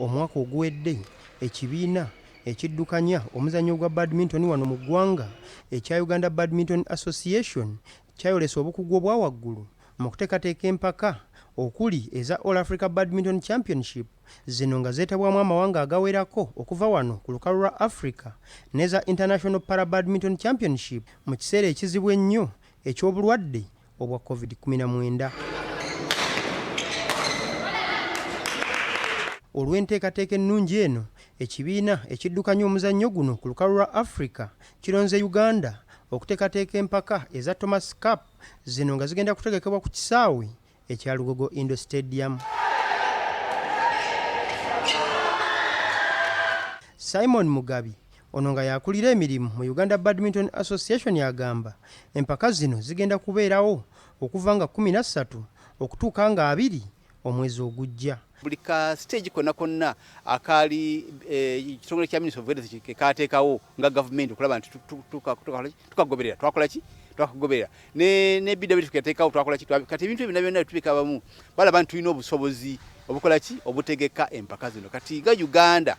Omwaka oguwedde, ekibiina ekiddukanya omuzannyo gwa badminton wano mu ggwanga ekya Uganda Badminton Association kyayolesa obukugu obwa waggulu mu kuteekateeka empaka okuli eza All Africa Badminton Championship, zino nga zeetabwamu amawanga agawerako okuva wano ku lukalu lwa Africa, n'eza International Para Badminton Championship mu kiseera ekizibu ennyo eky'obulwadde obwa Covid-19. Olw'enteekateeka ennungi eno, ekibiina ekiddukanya omuzannyo guno ku lukalu lwa Africa kironze Uganda okuteekateeka empaka eza Thomas Cup, zino nga zigenda kutegekebwa ku kisaawe ekya Lugogo Indoor Stadium. Simon Mugabi ono nga yakulira emirimu mu Uganda Badminton Association agamba empaka zino zigenda kubeerawo okuva nga 13 okutuuka nga 20 omwezi ogujja. Buli ka stage konna konna akaali ekitongole kya Ministry of Health ke kaateekawo nga gavumenti okulaba nti tukagoberera, twakola ki? Twakagoberera. Ne BW tukateekawo, twakola ki? Kati ebintu ebyo byonna tubika wamu, balaba nti tulina obusobozi obukola ki? Obutegeka empaka zino. Kati nga Uganda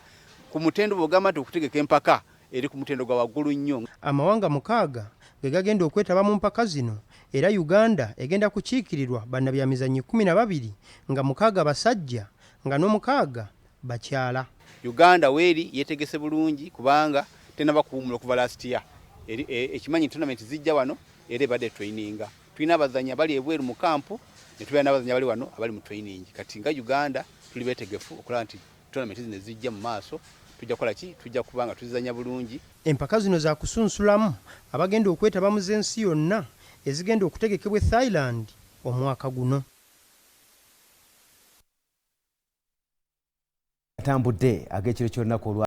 ku mutendo bw'ogamba nti okutegeka empaka eri ku mutendo gwa waggulu nnyo. Amawanga 6 ge gagenda okwetaba mu mpaka zino era Uganda egenda kukiikirirwa bannabyamizannyo 12 nga 6 basajja nga n'omukaaga bakyala. Uganda weeri yeetegese bulungi kubanga tennaba kuwummula okuva last year. Ekimanyi tournament zijja wano era ebadde traininga. Tulina abazannyi abali ebweru mu kampu ne tubeera n'abazannyi abali wano abali mu training. Kati nga Uganda tuli beetegefu okulaba nti tournament zino zijja mu maaso, tujja kukola ki? Tujja kuba nga tuzizannya bulungi. Empaka zino za kusunsulamu abagenda okwetaba mu z'ensi yonna ezigenda okutegekebwa e Thailand omwaka guno. Atambudde ag'ekiro ky'olunaku olwa